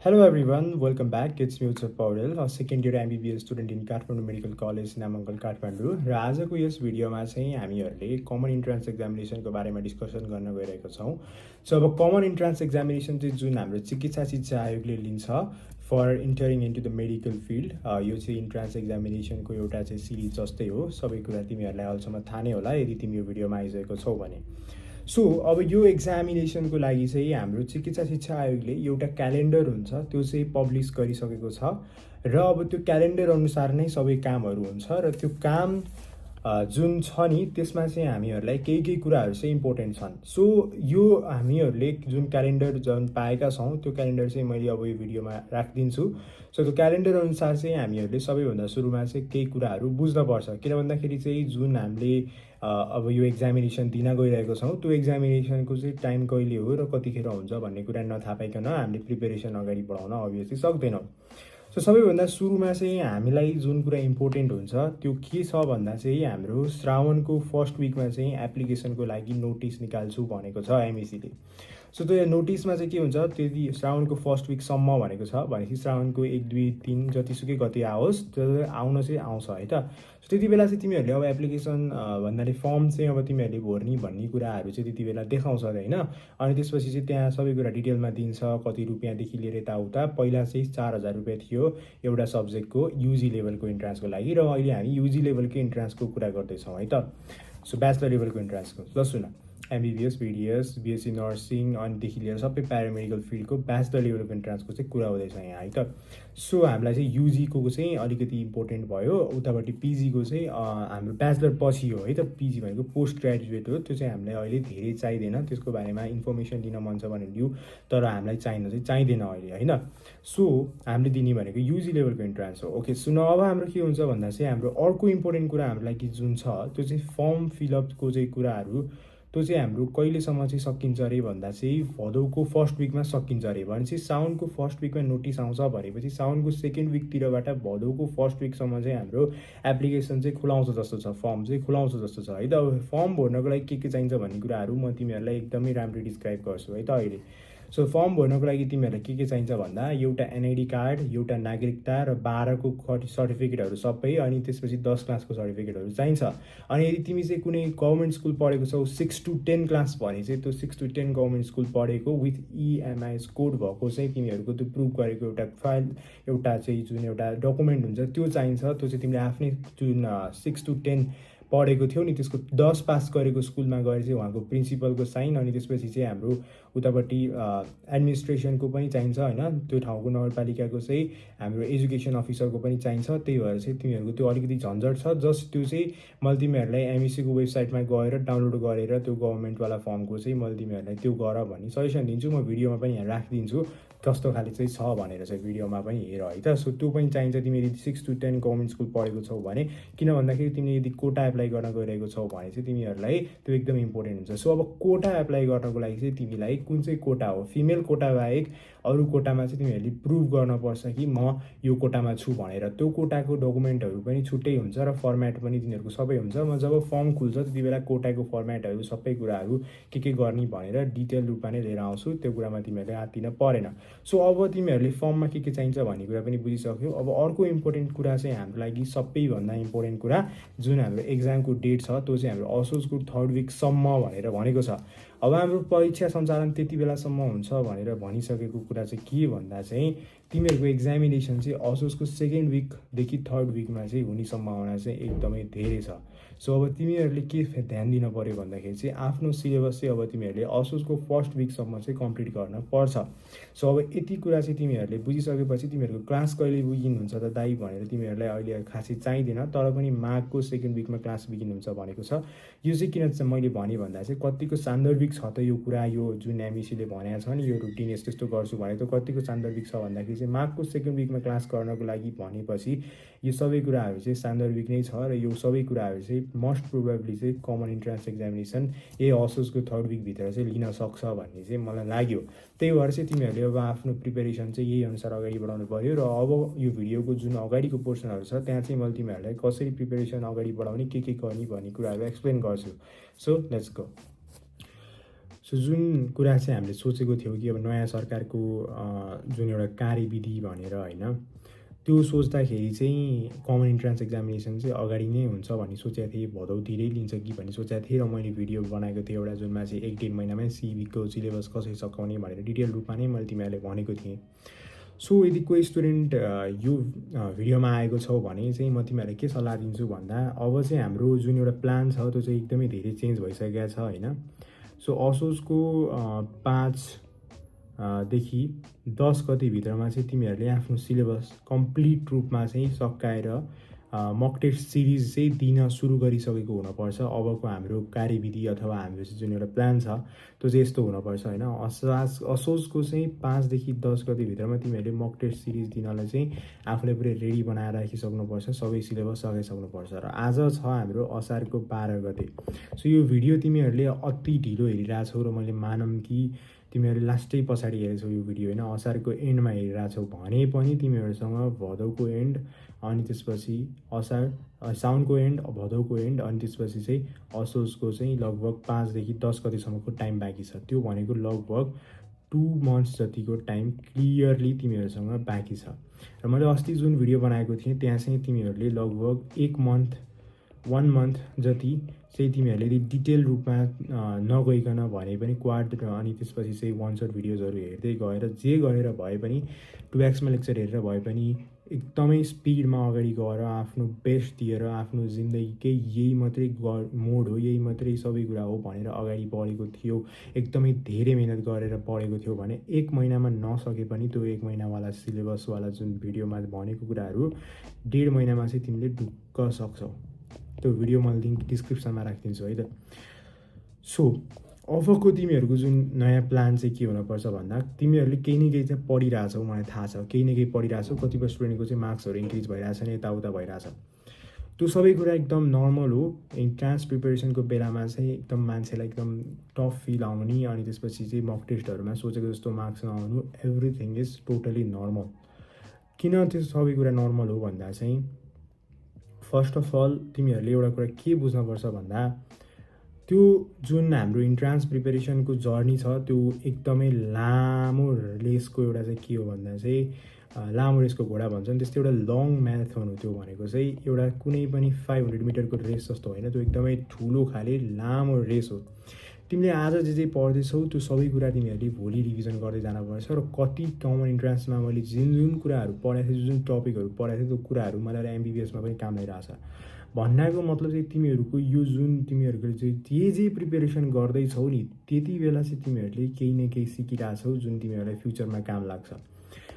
Hello everyone, welcome back. It's me Utsav Paudel, a second year MBBS student in Kathmandu Medical College, Namanggal, Kathmandu. र आजको यस भिडियोमा चाहिँ हामीहरूले common entrance एक्जामिनेसनको बारेमा discussion गर्न गइरहेको छौँ। सो अब कमन इन्ट्रान्स एक्जामिनेसन चाहिँ जुन हाम्रो चिकित्सा शिक्षा आयोगले लिन्छ for entering into the medical field, यो चाहिँ इन्ट्रान्स एक्जामिनेसनको एउटा चाहिँ सिरिज जस्तै हो। सबै कुरा तिमीहरूलाई अहिलेसम्म थाहा नै होला यदि तिमी यो भिडियोमा आइसकेको छौ भने। सो अब यो एक्जामिनेसनको लागि चाहिँ हाम्रो चिकित्सा शिक्षा आयोगले एउटा क्यालेन्डर हुन्छ त्यो चाहिँ पब्लिस गरिसकेको छ र अब त्यो क्यालेन्डर अनुसार नै सबै कामहरू हुन्छ र त्यो काम जुन छ नि त्यसमा चाहिँ हामीहरूलाई केही कुराहरू चाहिँ इम्पोर्टेन्ट छन्। सो यो हामीहरूले जुन क्यालेन्डर जुन पाएका छौँ त्यो क्यालेन्डर चाहिँ मैले अब यो भिडियोमा राखिदिन्छु। सो त्यो क्यालेन्डर अनुसार चाहिँ हामीहरूले सबैभन्दा सुरुमा चाहिँ केही कुराहरू बुझ्नुपर्छ, किन भन्दाखेरि चाहिँ जुन हामीले अब यो एक्जामिनेसन दिन गइरहेको छौँ त्यो एक्जामिनेसनको चाहिँ टाइम कहिले हो र कतिखेर हुन्छ भन्ने कुरा नथाहा पाइकन हामीले प्रिपेरेसन अगाडि बढाउन अभियसली सक्दैनौँ। सो सबैभन्दा सुरुमा चाहिँ हामीलाई जुन कुरा इम्पोर्टेन्ट हुन्छ त्यो के छ भन्दा चाहिँ हाम्रो श्रावणको फर्स्ट विकमा चाहिँ एप्लिकेसनको लागि नोटिस निकाल्छु भनेको छ एमएसीले। सो त्यो नोटिसमा चाहिँ के हुन्छ, त्यति श्रावणको फर्स्ट विकसम्म भनेको छ भनेपछि श्रावणको 1, 2, 3 जतिसुकै गति आओस् त्यो आउन चाहिँ आउँछ है त। सो त्यति बेला चाहिँ तिमीहरूले अब एप्लिकेसन भन्नाले फर्म चाहिँ अब तिमीहरूले भर्ने भन्ने कुराहरू चाहिँ त्यति बेला देखाउँछ होइन। अनि त्यसपछि चाहिँ त्यहाँ सबै कुरा डिटेलमा दिन्छ, कति रुपियाँदेखि लिएर यताउता। पहिला चाहिँ 4,000 रुपियाँ थियो एउटा सब्जेक्टको युजी लेभलको इन्ट्रान्सको लागि, र अहिले हामी युजी लेभलको इन्ट्रान्सको कुरा गर्दैछौँ है त। सो ब्याचलर लेभलको इन्ट्रान्सको ल सुन, एमबिबिएस, बिडिएस, बिएससी नर्सिङ अनिदेखि लिएर सबै प्यारामेडिकल फिल्डको ब्याचलर लेभलको इन्ट्रान्सको चाहिँ कुरा हुँदैछ यहाँ है त। सो हामीलाई चाहिँ युजीको चाहिँ अलिकति इम्पोर्टेन्ट भयो, उतापट्टि पिजीको चाहिँ हाम्रो ब्याचलर पछि हो है त। पिजी भनेको पोस्ट ग्रेजुएट हो, त्यो चाहिँ हामीलाई अहिले धेरै चाहिँदैन। त्यसको बारेमा इन्फर्मेसन दिन मन छ भने लिऊ, तर हामीलाई चाहिँदैन अहिले होइन। सो हामीले दिने भनेको युजी लेभलको इन्ट्रान्स हो। ओके सुन, अब हाम्रो के हुन्छ भन्दा चाहिँ हाम्रो अर्को इम्पोर्टेन्ट कुरा हाम्रो लागि जुन छ त्यो चाहिँ फर्म फिलअपको चाहिँ कुराहरू, त्यो चाहिँ हाम्रो कहिलेसम्म चाहिँ सकिन्छ अरे भन्दा चाहिँ भदौको फर्स्ट विकमा सकिन्छ अरे। भनेपछि साउनको फर्स्ट विकमा नोटिस आउँछ भनेपछि साउनको सेकेन्ड विकतिरबाट भदौको फर्स्ट विकसम्म चाहिँ हाम्रो एप्लिकेसन चाहिँ खुलाउँछ जस्तो छ, फर्म चाहिँ खुलाउँछ जस्तो छ है त। अब फर्म भर्नको लागि के चाहिन्छ भन्ने कुराहरू म तिमीहरूलाई एकदमै राम्ररी डिस्क्राइब गर्छु है त अहिले। सो फर्म भर्नको लागि तिमीहरूलाई के चाहिन्छ भन्दा एउटा एनआइडी कार्ड, एउटा नागरिकता र 12को सर्टिफिकेटहरू सबै, अनि त्यसपछि 10 क्लासको सर्टिफिकेटहरू चाहिन्छ। अनि यदि तिमी चाहिँ कुनै गभर्मेन्ट स्कुल पढेको छौ 6 to 10 क्लास भने चाहिँ त्यो 6 to 10 गभर्मेन्ट स्कुल पढेको विथ इएमआइएस कोड भएको चाहिँ तिमीहरूको त्यो प्रुभ गरेको एउटा फाइल, एउटा चाहिँ जुन एउटा डकुमेन्ट हुन्छ त्यो चाहिन्छ। त्यो चाहिँ तिमीले आफ्नै जुन 6 to 10 पढेको थियो नि त्यसको 10 पास गरेको स्कुलमा गएर चाहिँ उहाँको प्रिन्सिपलको साइन, अनि त्यसपछि चाहिँ हाम्रो उतापट्टि एडमिनिस्ट्रेसनको पनि चाहिन्छ होइन, त्यो ठाउँको नगरपालिकाको चाहिँ हाम्रो एजुकेसन अफिसरको पनि चाहिन्छ। त्यही भएर चाहिँ तिमीहरूको त्यो अलिकति झन्झट छ। जस्ट त्यो चाहिँ मैले तिमीहरूलाई एमइसीको वेबसाइटमा गएर डाउनलोड गरेर त्यो गभर्मेन्टवाला फर्मको चाहिँ मैले तिमीहरूलाई त्यो गर भन्ने सजेसन दिन्छु। म भिडियोमा पनि यहाँ राखिदिन्छु कस्तो खाले चाहिँ छ भनेर चाहिँ भिडियोमा पनि हेर है त। सो त्यो पनि चाहिन्छ तिमी यदि 6 to 10 गभर्मेन्ट स्कुल पढेको छौ भने, किन भन्दाखेरि तिमीले यदि कोटा एप्लाई गर्न गइरहेको छौ भने चाहिँ तिमीहरूलाई त्यो एकदम इम्पोर्टेन्ट हुन्छ। सो अब कोटा एप्लाई गर्नको लागि चाहिँ तिमीलाई कुन चाहिँ कोटा हो, फिमेल कोटा बाहेक अरू कोटामा चाहिँ तिमीहरूले प्रुभ गर्नुपर्छ कि म यो कोटामा छु भनेर। त्यो कोटाको डकुमेन्टहरू पनि छुट्टै हुन्छ र फर्मेट पनि तिनीहरूको सबै हुन्छ। म जब फर्म खुल्छ त्यति बेला कोटाको फर्मेटहरू सबै कुराहरू के गर्ने भनेर डिटेल रूपमा नै लिएर आउँछु, त्यो कुरामा तिमीहरूले हात दिन परेन। सो अब तिमीहरूले फर्ममा के चाहिन्छ भन्ने कुरा पनि बुझिसक्यौ। अब अर्को इम्पोर्टेन्ट कुरा चाहिँ हाम्रो लागि सबैभन्दा इम्पोर्टेन्ट कुरा जुन हाम्रो एक्जामको डेट छ त्यो चाहिँ हाम्रो असोजको 3rd विकसम्म भनेर भनेको छ। अब हाम्रो परीक्षा सञ्चालन त्यति बेलासम्म हुन्छ भनेर भनिसकेको कुरा चाहिँ के भन्दा चाहिँ तिमीहरूको एक्जामिनेसन चाहिँ असोजको 2nd विकदेखि 3rd विकमा चाहिँ हुने सम्भावना चाहिँ एकदमै धेरै छ। सो अब तिमीहरूले के ध्यान दिन पऱ्यो भन्दाखेरि चाहिँ आफ्नो सिलेबस चाहिँ अब तिमीहरूले असोजको 1st विकसम्म चाहिँ कम्प्लिट गर्न पर्छ। सो अब यति कुरा चाहिँ तिमीहरूले बुझिसकेपछि तिमीहरूको क्लास कहिले बिगिनुहुन्छ त दाइ भनेर तिमीहरूलाई अहिले खासै चाहिँदैन, तर पनि माघको 2nd विकमा क्लास बिगिनुहुन्छ भनेको छ। यो चाहिँ किन चाहिँ मैले भने भन्दा चाहिँ कतिको सान्दर्भिक छ त यो कुरा, यो जुन एमइसीले भनेको छ नि यो रुटिन यस्तो यस्तो गर्छु भनेको कतिको सान्दर्भिक छ भन्दाखेरि चाहिँ माघको 2nd विकमा क्लास गर्नको लागि भनेपछि यो सबै कुराहरू चाहिँ सान्दर्भिक नै छ। र यो सबै कुराहरू चाहिँ मोस्ट प्रोबेबली चाहिँ कमन इन्ट्रान्स एक्जामिनेसन असोजको 3rd विकभित्र चाहिँ लिन सक्छ भन्ने चाहिँ मलाई लाग्यो। त्यही भएर चाहिँ तिमीहरूले अब आफ्नो प्रिपेरेसन चाहिँ यही अनुसार अगाडि बढाउनु पऱ्यो। र अब यो भिडियोको जुन अगाडिको पोर्सनहरू छ त्यहाँ चाहिँ मैले तिमीहरूलाई कसरी प्रिपेरेसन अगाडि बढाउने के गर्ने भन्ने कुराहरू एक्सप्लेन गर्छु। So let's go. सो जुन कुरा चाहिँ हामीले सोचेको थियौँ कि अब नयाँ सरकारको जुन एउटा कार्यविधि भनेर होइन, त्यो सोच्दाखेरि चाहिँ कमन इन्ट्रान्स एक्जामिनेसन चाहिँ अगाडि नै हुन्छ भन्ने सोचेको थिएँ, भदौतिरै लिन्छ कि भन्ने सोचेको थिएँ। र मैले भिडियो बनाएको थिएँ एउटा, जुनमा चाहिँ 1-1.5 महिनामै सिभीको सिलेबस कसरी सकाउने भनेर डिटेल रूपमा नै मैले तिमीहरूलाई भनेको थिएँ। सो यदि कोही स्टुडेन्ट यो भिडियोमा आएको छौ भने चाहिँ म तिमीहरूलाई के सल्लाह दिन्छु भन्दा, अब चाहिँ हाम्रो जुन एउटा प्लान छ त्यो चाहिँ एकदमै धेरै चेन्ज भइसकेको छ होइन। सो असोजको 5 देखि 10 गतिभित्रमा चाहिँ तिमीहरूले आफ्नो सिलेबस कम्प्लिट रूपमा चाहिँ सकाएर मक टेस्ट सिरिज चाहिँ दिन सुरु गरिसकेको हुनुपर्छ। अबको हाम्रो कार्यविधि अथवा हाम्रो जुन एउटा प्लान छ त्यो चाहिँ यस्तो हुनुपर्छ होइन। असोजको चाहिँ 5 देखि 10 गतिभित्रमा तिमीहरूले मक टेस्ट सिरिज दिनलाई चाहिँ आफूले पुरै रेडी बनाएर राखिसक्नुपर्छ, सबै सिलेबस सकाइसक्नुपर्छ। र आज छ हाम्रो असारको 12 गते। सो यो भिडियो तिमीहरूले अति ढिलो हेरिरहेछौ र मैले मानौँ कि तिमीहरूले लास्टै पछाडि हेरेछौ यो भिडियो होइन, असारको एन्डमा हेरिरहेछौ भने पनि तिमीहरूसँग भदौको एन्ड, अनि त्यसपछि साउनको एन्ड, भदौको एन्ड, अनि त्यसपछि चाहिँ असोजको चाहिँ लगभग 5 देखि 10 गतिसम्मको टाइम बाँकी छ। त्यो भनेको लगभग 2 मन्थ्स जतिको टाइम क्लियरली तिमीहरूसँग बाँकी छ। र मैले अस्ति जुन भिडियो बनाएको थिएँ त्यहाँ चाहिँ तिमीहरूले लगभग 1 मन्थ जति चाहिँ तिमीहरूले यदि डिटेल रूपमा नगइकन भने पनि क्वाड अनि त्यसपछि चाहिँ वान सर्ट भिडियोजहरू हेर्दै गएर जे गरेर भए पनि 2xमा लेक्चर हेरेर भए पनि एकदमै स्पिडमा अगाडि गएर आफ्नो बेस्ट दिएर आफ्नो जिन्दगीकै यही मात्रै मोड हो, यही मात्रै सबै कुरा हो भनेर अगाडि बढेको थियो, एकदमै धेरै मिहिनेत गरेर पढेको थियो भने 1 महिनामा नसके पनि त्यो 1 महिनावाला सिलेबसवाला जुन भिडियोमा भनेको कुराहरू 1.5 महिनामा चाहिँ तिमीले ढुक्क सक्छौ। त्यो भिडियो म लिङ्क डिस्क्रिप्सनमा राखिदिन्छु है त। सो अबको तिमीहरूको जुन नयाँ प्लान चाहिँ के हुनुपर्छ भन्दा, तिमीहरूले केही न केही चाहिँ पढिरहेछौ, मलाई थाहा छ केही न केही पढिरहेछौ। कतिपय स्टुडेन्टको चाहिँ मार्क्सहरू इन्क्रिज भइरहेछ नि, यताउता भइरहेछ। त्यो सबै कुरा एकदम नर्मल हो। इन्ट्रान्स प्रिपेरेसनको बेलामा चाहिँ एकदम मान्छेलाई एकदम टफ फिल आउने, अनि त्यसपछि चाहिँ मक टेस्टहरूमा सोचेको जस्तो मार्क्स नआउनु, एभ्रिथिङ इज टोटली नर्मल। किन त्यो सबै कुरा नर्मल हो भन्दा चाहिँ फर्स्ट अफ अल तिमीहरूले एउटा कुरा के बुझ्नुपर्छ भन्दा, त्यो जुन हाम्रो इन्ट्रान्स प्रिपेरेसनको जर्नी छ त्यो एकदमै लामो रेसको एउटा चाहिँ के हो भन्दा चाहिँ लामो रेसको घोडा भन्छ नि, त्यस्तो एउटा लङ म्याराथन हो। त्यो भनेको चाहिँ एउटा कुनै पनि 500 मिटरको रेस जस्तो होइन, त्यो एकदमै ठुलो खाले लामो रेस हो। तिमीले आज जे पढ्दैछौ त्यो सबै कुरा तिमीहरूले भोलि रिभिजन गर्दै जानुपर्छ। र कति कमन इन्ट्रान्समा मैले जुन कुराहरू पढाएको थिएँ, जुन टपिकहरू पढाएको थिएँ त्यो कुराहरू मलाई एमबिबिएसमा पनि काम लागिरहेछ। भन्नाको मतलब चाहिँ तिमीहरूको यो जुन तिमीहरूको चाहिँ जे प्रिपेरेसन गर्दैछौ नि, त्यति बेला चाहिँ तिमीहरूले केही न केही सिकिरहेछौ जुन तिमीहरूलाई फ्युचरमा काम लाग्छ।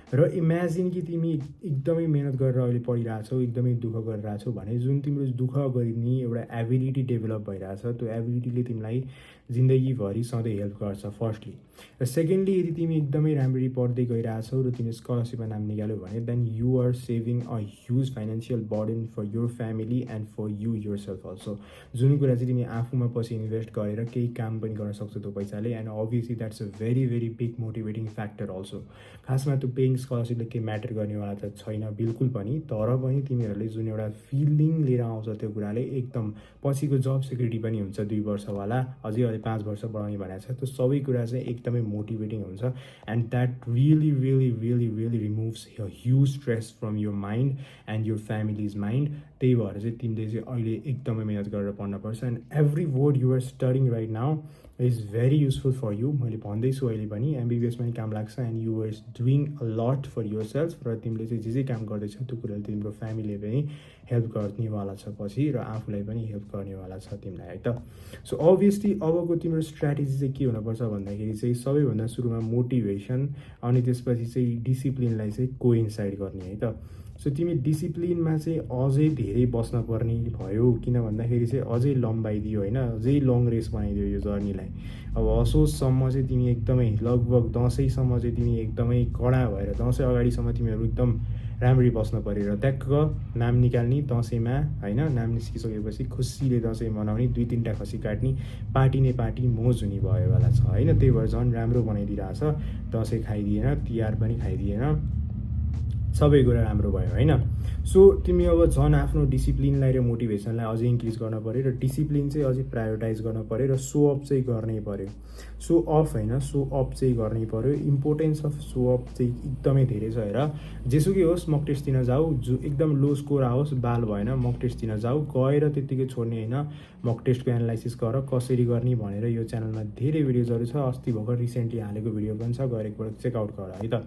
र इमेजिन कि तिमी एकदमै मिहिनेत गरेर अहिले पढिरहेछौ, एकदमै दुःख गरिरहेछौ भने जुन तिम्रो दुःख गरिने एउटा एबिलिटी डेभलप भइरहेछ, त्यो एबिलिटीले तिमीलाई जिन्दगीभरि सधैँ हेल्प गर्छ फर्स्टली। र सेकेन्डली, यदि तिमी एकदमै राम्ररी पढ्दै गइरहेछौ र तिमी स्कलरसिपमा नाम निकाल्यौ भने then you are saving a huge financial burden for your family and for you yourself also. जुन कुरा चाहिँ तिमी आफूमा पछि इन्भेस्ट गरेर केही काम पनि गर्न सक्छौ त्यो पैसाले, and obviously that's a very very big motivating factor also. खासमा त्यो पेइङ स्कलरसिपले केही म्याटर गर्नेवाला त छैन बिल्कुल पनि, तर पनि तिमीहरूले जुन एउटा फिलिङ लिएर आउँछ त्यो कुराले एकदम पछिको जब सेक्युरिटी पनि हुन्छ 2 वर्षवाला, अझै 5 वर्ष बढाउने भनेको छ। त्यो सबै कुरा चाहिँ एकदमै मोटिभेटिङ हुन्छ, and that really really really really removes a huge stress from your mind and your family's mind. त्यही भएर चाहिँ तिमीले चाहिँ अहिले एकदमै मिहिनेत गरेर पढ्नुपर्छ, and every word you're studying right now is very useful for you. मैले भन्दैछु अहिले पनि एमबिबिएसमा पनि काम लाग्छ, and you are doing a lot for yourself. र तिमीले चाहिँ जे काम गर्दैछौ त्यो कुराले तिम्रो फ्यामिलीले पनि हेल्प गर्नेवाला छ पछि, र आफूलाई पनि हेल्प गर्नेवाला छ तिमीलाई है त। सो अभियसली अबको तिम्रो स्ट्राटेजी चाहिँ के हुनुपर्छ भन्दाखेरि चाहिँ सबैभन्दा सुरुमा मोटिभेसन, अनि त्यसपछि चाहिँ डिसिप्लिनलाई चाहिँ कोइन्साइड गर्ने है त। सो तिमी डिसिप्लिनमा चाहिँ अझै धेरै बस्न पर्ने भयो, किन भन्दाखेरि चाहिँ अझै लम्बाइदियो होइन, अझै लङ रेस बनाइदियो यो जर्नीलाई। अब असोजसम्म चाहिँ तिमी एकदमै लगभग दसैँसम्म चाहिँ तिमी एकदमै कडा भएर, दसैँ अगाडिसम्म तिमीहरू एकदम राम्ररी बस्न पऱ्यो, र ट्याक्क नाम निकाल्ने दसैँमा होइन, नाम निस्किसकेपछि खुसीले दसैँ मनाउने, 2-3टा खसी काट्ने, पार्टी नै पार्टी मोज हुने भयोवाला छ होइन। त्यही भएर झन् राम्रो बनाइदिइरहेछ, दसैँ खाइदिएन, तिहार पनि खाइदिएन, सबै कुरा राम्रो भयो होइन। सो तिमी अब झन् आफ्नो डिसिप्लिनलाई र मोटिभेसनलाई अझै इन्क्रिज गर्न पऱ्यो र डिसिप्लिन चाहिँ अझै प्रायोरिटाइज गर्न पऱ्यो र सो अफ चाहिँ गर्नै पऱ्यो। सो अफ होइन, सो अप चाहिँ गर्नै पऱ्यो। इम्पोर्टेन्स अफ सो अफ चाहिँ एकदमै धेरै छ। हेर, जेसुकै होस् मक टेस्ट दिन जाऊ, जो एकदम लो स्कोर आओस् बाल भएन, मक टेस्ट दिन जाऊ, गएर त्यत्तिकै छोड्ने होइन। मक टेस्टको एनालाइसिस गर कसरी गर्ने भनेर यो च्यानलमा धेरै भिडियोजहरू छ। अस्ति भर्खर रिसेन्टली हालेको भिडियो पनि छ, गएर एकपल्ट चेकआउट गर है त।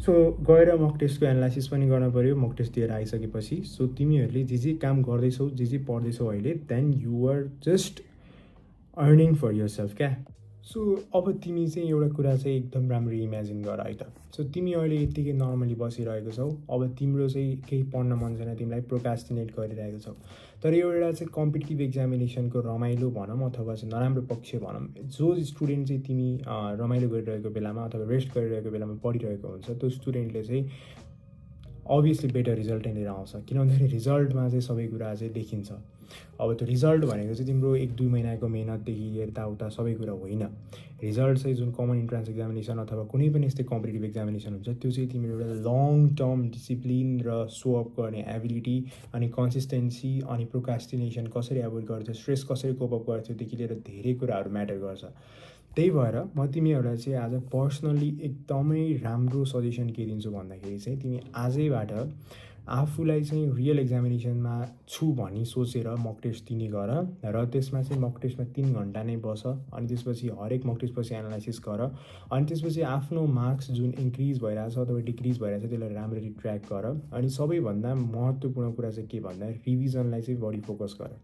सो गएर मक टेस्टको एनालाइसिस पनि गर्न पऱ्यो मक टेस्ट दिएर आइसकेपछि। सो तिमीहरूले जे काम गर्दैछौ, जे पढ्दैछौ अहिले, then you are just earning for yourself क्या। सो अब तिमी चाहिँ एउटा कुरा चाहिँ एकदम राम्रो इमेजिन गर है त। सो तिमी अहिले यत्तिकै नर्मली बसिरहेको छौ, अब तिम्रो चाहिँ केही पढ्न मन छैन, तिमीलाई प्रोकास्टिनेट गरिरहेको छौ। तर एउटा चाहिँ कम्पिटिटिभ एक्जामिनेसनको रमाइलो भनौँ अथवा चाहिँ नराम्रो पक्ष भनौँ, जो स्टुडेन्ट चाहिँ तिमी रमाइलो गरिरहेको बेलामा अथवा रेस्ट गरिरहेको बेलामा पढिरहेको हुन्छ, त्यो स्टुडेन्टले चाहिँ अभियसली बेटर रिजल्ट लिएर आउँछ। किन भन्दाखेरि रिजल्टमा चाहिँ सबै कुरा चाहिँ देखिन्छ। अब त्यो रिजल्ट भनेको चाहिँ तिम्रो 1-2 महिनाको मेहनतदेखि यताउता सबै कुरा होइन। रिजल्ट चाहिँ जुन कमन इन्ट्रान्स एक्जामिनेसन अथवा कुनै पनि यस्तै कम्पिटिटिभ एक्जामिनेसन हुन्छ, त्यो चाहिँ तिम्रो एउटा लङ टर्म डिसिप्लिन र सो अप गर्ने एबिलिटी अनि कन्सिस्टेन्सी अनि प्रोकास्टिनेसन कसरी एभोइड गर्छ, स्ट्रेस कसरी कोप अप गर्छदेखि लिएर धेरै कुराहरू म्याटर गर्छ। त्यही भएर म तिमीहरूलाई चाहिँ आज पर्सनल्ली एकदमै राम्रो सजेसन के दिन्छु भन्दाखेरि चाहिँ तिमी आजैबाट आफूलाई चाहिँ रियल एक्जामिनेसनमा छु भनी सोचेर मक टेस्ट दिने गर र त्यसमा चाहिँ मक टेस्टमा 3 घन्टा नै बस अनि त्यसपछि हरेक मक टेस्टपछि एनालाइसिस गर अनि त्यसपछि आफ्नो मार्क्स जुन इन्क्रिज भइरहेछ अथवा डिक्रिज भइरहेछ त्यसलाई राम्ररी ट्र्याक गर। अनि सबैभन्दा महत्त्वपूर्ण कुरा चाहिँ के भन्दा रिभिजनलाई चाहिँ बढी फोकस गर।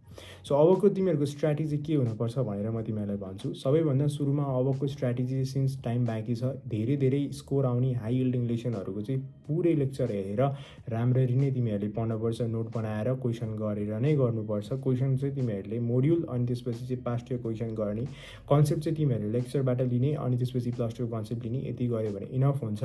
सो अबको तिमीहरूको स्ट्राटेजी के हुनुपर्छ भनेर म तिमीहरूलाई भन्छु। सबैभन्दा सुरुमा अबको स्ट्राटेजी सिन्स टाइम बाँकी छ, धेरै स्कोर आउने हाई यिल्डिङ लेसनहरूको चाहिँ पुरै लेक्चर हेरेर राम्ररी नै तिमीहरूले पढ्नुपर्छ। नोट बनाएर क्वेसन गरेर नै गर्नुपर्छ। क्वेसन चाहिँ तिमीहरूले मोड्युल अनि त्यसपछि चाहिँ पास्ट इयर क्वेसन गर्ने, कन्सेप्ट चाहिँ तिमीहरूले लेक्चरबाट लिने अनि त्यसपछि प्लस टू कन्सेप्ट लिने, यति गऱ्यो भने इनफ हुन्छ।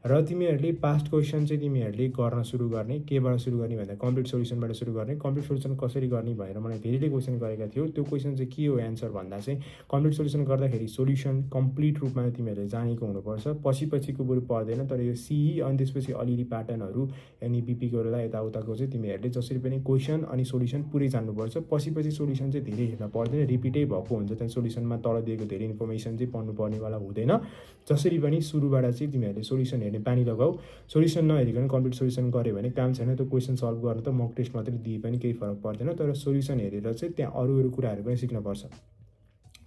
र तिमीहरूले पास्ट क्वेसन चाहिँ तिमीहरूले गर्न सुरु गर्ने। केबाट सुरु गर्ने भन्दा कम्प्लिट सोल्युसनबाट सुरु गर्ने। कम्प्लिट सोल्युसन कसरी गर्ने भनेर मलाई धेरैले क्वेसन गरेका थियो। त्यो क्वेसन चाहिँ के हो एन्सर भन्दा चाहिँ कम्प्लिट सोल्युसन गर्दाखेरि सोल्युसन कम्प्लिट रूपमा तिमीहरूले जानेको हुनुपर्छ। पछिको बरु पर्दैन, तर यो सिई अनि त्यसपछि अलिअलि प्याटर्नहरू अनि बिपीको बेला यताउताको चाहिँ तिमीहरूले जसरी पनि क्वेसन अनि सोल्युसन पुरै जान्नुपर्छ। पछि सोल्युसन चाहिँ धेरै हेर्न पर्दैन, रिपिटै भएको हुन्छ। त्यहाँ सोल्युसनमा तल दिएको धेरै इन्फर्मेसन चाहिँ पढ्नुपर्नेवाला हुँदैन। जसरी पनि सुरुबाट चाहिँ तिमीहरूले सोल्युसन हेर्ने बानी लगाऊ। सोल्युसन नहेरिकन कम्प्लिट सोल्युसन गऱ्यो भने काम छैन। त्यो क्वेसन सल्भ गर्न त मक टेस्ट मात्रै दिए पनि केही फरक पर्दैन, तर सोल्युसन हेरेर चाहिँ त्यहाँ अरू कुराहरू पनि सिक्नुपर्छ।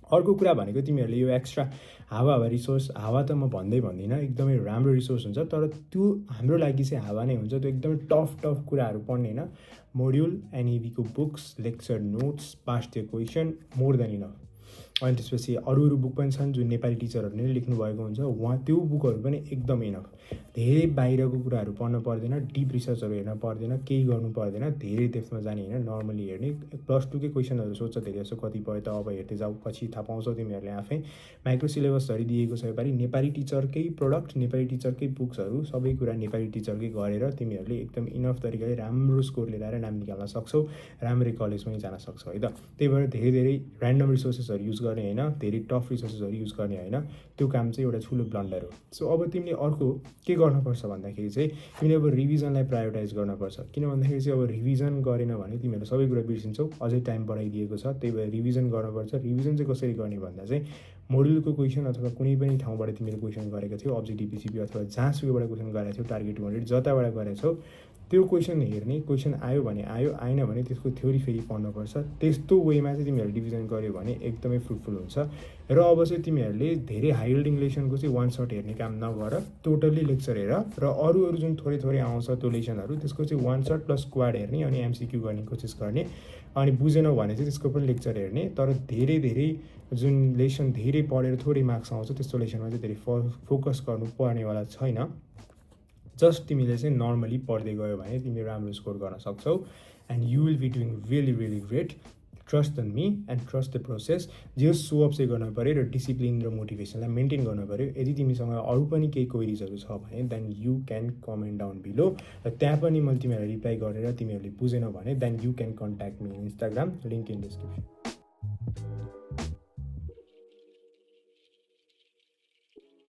अर्को कुरा भनेको तिमीहरूले यो एक्स्ट्रा हावा रिसोर्स, हावा त म भन्दिनँ, एकदमै राम्रो रिसोर्स हुन्छ, तर त्यो हाम्रो लागि चाहिँ हावा नै हुन्छ। त्यो एकदमै टफ कुराहरू पढ्ने होइन। मोड्युल एनइबीको books, lecture notes, past year question more than enough. अनि त्यसपछि अरू बुक पनि छन् जुन नेपाली टिचरहरूले लेख्नु भएको हुन्छ, उहाँ त्यो बुकहरू पनि एकदम इनफ। धेरै बाहिरको कुराहरू पढ्न पर्दैन, डिप रिसर्चहरू हेर्न पर्दैन, केही गर्नु पर्दैन, धेरै डेप्थमा जाने होइन, नर्मली हेर्ने। प्लस टूकै क्वेसनहरू सोध्छ धेरै जस्तो, कतिपय त अब हेर्दै जाऊ, पछि थाहा पाउँछौ तिमीहरूले आफै। माइक्रो सिलेबसहरू दिएको छ योपालि, नेपाली टिचरकै प्रोडक्ट, नेपाली टिचरकै बुक्सहरू, सबै कुरा नेपाली टिचरकै गरेर तिमीहरूले एकदम इनफ तरिकाले राम्रो स्कोर लिएर आएर नाम निकाल्न सक्छौ, राम्रै कलेजमै जान सक्छौ है त। त्यही भएर धेरै ऱ्यान्डम रिसोर्सेसहरू युज गर्ने होइन, धेरै टफ रिसोर्सेसहरू युज गर्ने होइन, त्यो काम चाहिँ एउटा ठुलो ब्लन्डर हो। सो अब तिमीले अर्को के गर्नुपर्छ भन्दाखेरि चाहिँ तिमीले अब रिभिजनलाई प्रायोरिटाइज गर्नुपर्छ। किन भन्दाखेरि चाहिँ अब रिभिजन गरेन भने तिमीहरू सबै कुरा बिर्सिन्छौ, अझै टाइम बढाइदिएको छ। त्यही भएर रिभिजन गर्नुपर्छ। रिभिजन चाहिँ कसरी गर्ने भन्दा चाहिँ मोड्युलको क्वेसन अथवा कुनै पनि ठाउँबाट तिमीले क्वेसन गरेको थियौ, अब्जेक्टिभ पिसिपी अथवा जहाँसुकैबाट क्वेसन गरेको थियौ, टार्गेट 200 जताबाट गरेको छौ, त्यो क्वेसन हेर्ने, क्वेसन आयो भने आयो, आएन भने त्यसको थ्योरी फेरि पढ्नुपर्छ। त्यस्तो वेमा चाहिँ तिमीहरूले रिभिजन गर्यो भने एकदमै फ्रुटफुल हुन्छ। र अब चाहिँ तिमीहरूले धेरै हाई यिल्डिङ लेसनको चाहिँ वान सर्ट हेर्ने काम नगर, टोटल्ली लेक्चर हेर र अरू जुन थोरै आउँछ त्यो लेसनहरू, त्यसको चाहिँ वान सर्ट प्लस स्क्वाड हेर्ने अनि एमसिक्यू गर्ने कोसिस गर्ने। अनि बुझेनौ भने चाहिँ त्यसको पनि लेक्चर हेर्ने। तर धेरै जुन लेसन धेरै पढेर थोरै मार्क्स आउँछ त्यस्तो लेसनमा चाहिँ धेरै फोकस गर्नु पर्नेवाला छैन। जस्ट तिमीले चाहिँ नर्मली पढ्दै गयो भने तिमी राम्रो स्कोर गर्न सक्छौ and you will be doing really great. Trust in me and trust the process. जे सो अप चाहिँ गर्नु पऱ्यो र डिसिप्लिन र मोटिभेसनलाई मेन्टेन गर्नु पऱ्यो। यदि तिमीसँग अरू पनि केही क्वेरिजहरू छ भने then you can comment down below, र त्यहाँ पनि मैले तिमीहरूलाई रिप्लाई गरेर तिमीहरूले बुझेनौ भने then you can contact me in Instagram, link in description.